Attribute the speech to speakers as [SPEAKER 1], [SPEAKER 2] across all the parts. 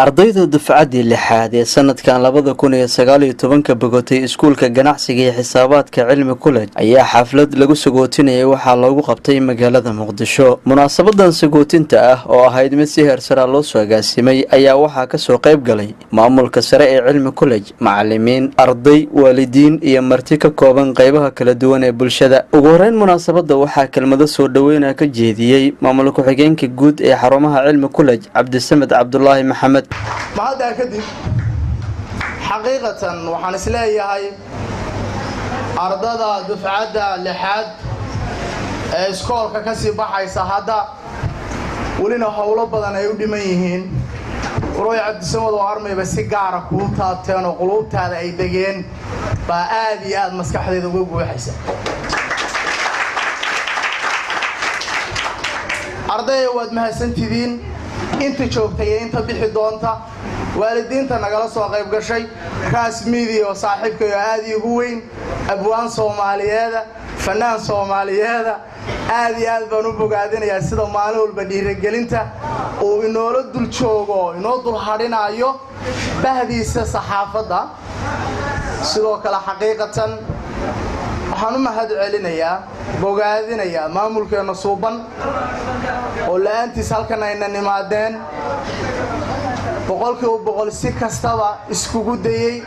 [SPEAKER 1] Ardayda dufcaddii lixaad ee sanadkan 2019-ka bogotay iskuulka ganacsiga iyo xisaabaadka Cilmi College ayaa xaflad lagu sagootinayay waxaa loogu qabtay magaalada Muqdisho. Munaasabadan sagootinta ah oo ahayd mid si heersaraa loo soo agaasimay ayaa waxaa kasoo qayb galay maamulka sare ee Cilmi College, macalimiin, arday, waalidiin iyo marti ka kooban qeybaha kala duwan ee bulshada. Ugu horeyn munaasabada waxaa kelmado soo dhaweyna ka jeediyey maamul ku-xigeenka guud ee xarumaha Cilmi College, Cabdisamed Cabdulaahi Maxamed.
[SPEAKER 2] Mahaddaa kadib, xaqiiqatan waxaan isleeyahay ardada dufcadda lixaad ee iskoolka ka sii baxaysa hadda, welina howlo badan ay u dhiman yihiin, warooy Cabdisamad oo armayba si gaara kuu taabteen oo quluubtaada ay degeen baa aad iyo aad maskaxdeeda uga guuxaysa. Ardaya, waad mahadsantidiin inta joogtay iyo inta bixi doonta, waalidiinta nagala soo qayb gashay, Raas Miidiya oo saaxiibkayo aad iigu weyn, abwaan Soomaaliyeeda, fanaan Soomaaliyeeda, aad iyo aad baan u bogaadinayaa sida maalin walba dhiiragelinta uu inoola dul joogo, inoo dul hadhinaayo bahdiisa saxaafadda. Sidoo kale, xaqiiqatan waxaan u mahad celinayaa, bogaadinayaa maamulkeenna suuban oo la'aantiis halkan ayna nimaadeen, 100% si kastaba iskugu dayey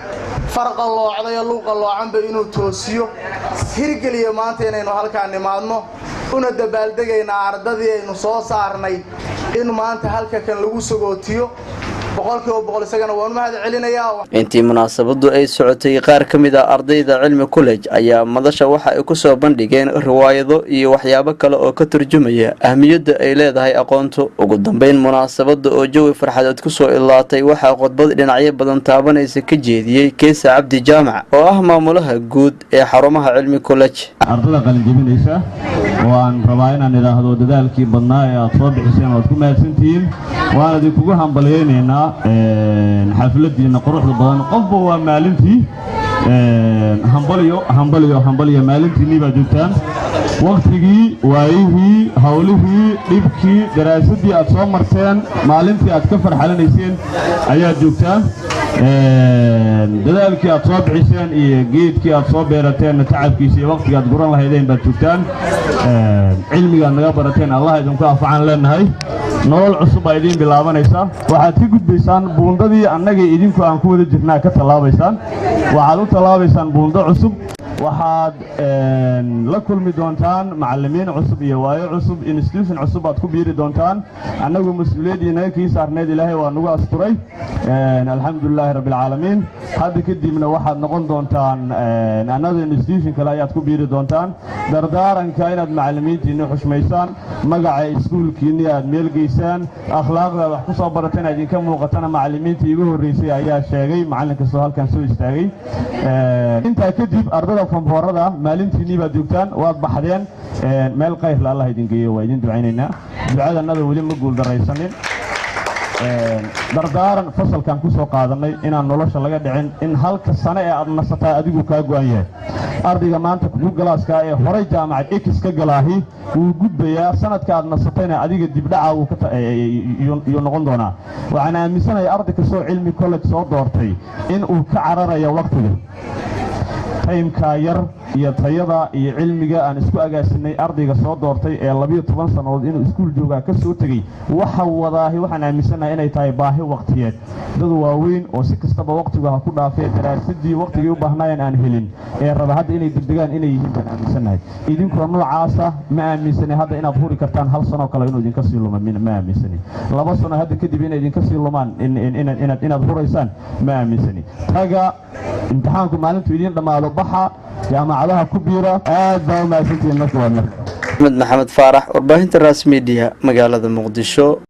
[SPEAKER 2] farqa loocday oo luuqa loocanba inuu toosiyo, hirgeliyo maanta inaynu halkaan nimaadno, una dabaaldegaynaa ardadii aynu soo saarnay in maanta halka kan lagu sagootiyo. 100% isagana waan u mahad celinayaa.
[SPEAKER 1] Intii munaasabadu ay socotay, qaar ka mid ah ardayda Cilmi College ayaa madasha waxa ay kusoo bandhigeen riwaayado iyo waxyaabo kale oo ka turjumaya ahmiyadda ay leedahay aqoontu. Ugu dambeyn, munaasabada oo jawi farxadeed kusoo ilaatay waxaa khudbad dhinacyo badan taabanaysa ka jeediyey Keesa Cabdi Jaamac oo ah maamulaha guud ee xarumaha Cilmi College.
[SPEAKER 3] Ardada qalinjebinaysa oo aan rabaa inaan idhaahdo, dadaalkii badnaa ee aad soo bixiseen waad ku mahadsantihiin, waan idinkugu hambalyaynaynaa xafladiinna quruxda badan. Qofba waa maalintii. Hambalyo, hambalyo, hambalyo! Maalintiinnii baad joogtaan. Wakhtigii, waayihii, hawlihii, dhibkii, daraasaddii aad soo marteen, maalintii aad ka farxalanayseen ayaad joogtaan. Dadaalkii aad soo bixiseen iyo geedkii aad soo beerateenna tacabkiisa iyo wakhtiga aad guran lahaydeen baad joogtaan. Cilmigaad naga barateen Allah idinku anfacaan leenahay. Nolol cusub baa idiin bilaabanaysa. Waxaad ka gudbaysaan buundadii annagii idinku aan ku wada jirnaa, ka tallaabaysaan, waxaad u tallaabaysaan buundo cusub. Waxaad la kulmi doontaan macallimiin cusub iyo waayo cusub, institution cusub baad ku biiri doontaan. Annagu mas-uuliyaddii naga kii saarneyd Ilaahay waa nagu asturay, alxamdulilaahi rabbi alcaalamiin. Hadda kadibna waxaad noqon doontaan another institution kale ayaad ku biiri doontaan. Dardaaranka inaad macallimiintiinni xushmaysaan, magaca iskuulkiinni aad meel geysaan, akhlaaqda wax ku soo barateen idinka muuqatana macallimiintii igu horreysay ayaa sheegay, macallin kastoo halkan soo istaagay. Intaa kadib, ardada form four-ada, maalintiinnii baad joogtaan, waad baxdeen, meel khayrla Allah idin geeyo, waa idin ducaynaynaa. Ducadannada weli ma guuldaraysanin. Dardaaran fasalkan ku soo qaadanay inaan nolosha laga dhicin, in halka sane ee aad nasataa adigu kaa go'an yahay. Ardayga maanta kugu class-kaa ee horay jaamacad X ka galaahi wuu gudbayaa. Sanadka aad nasatayna adiga dibdhaca yuu noqon doonaa. Waxaan aaminsanahay arday kastoo Cilmi College soo doortay in uu ka cararayo waqtiga, time-kaa yar iyo tayada iyo cilmiga aan isku agaasinay. Ardayga soo doortay ee 12 sannadood inuu iskuul joogaa ka soo tegey, waxa wadaahi waxaan aaminsanahay inay tahay baahi waqtiyeed. Dad waaweyn oo si kastaba waqtigu ha ku dhaafee daraasadii waqtigii u baahnaayeen aan helin ee raba hadda inay degdegaan inay yihiin baan aaminsanahay. Idinkoo noocaasa ma aaminsanay hadda inaad huri kartaan hal sanoo kale inuu idinka sii luma. Ma aaminsani 2 sano hadda kadib inay idinka sii lumaan inaad huraysaan, ma aaminsani. Taga, imtixaanku maalintuu idiin dhammaado baxa, jaamacadaha ku biira. Aad baa u mahadsantihiin. Marka waad marka
[SPEAKER 1] Axmed Maxamed Faarax, warbaahinta Raas Media, magaalada Muqdisho.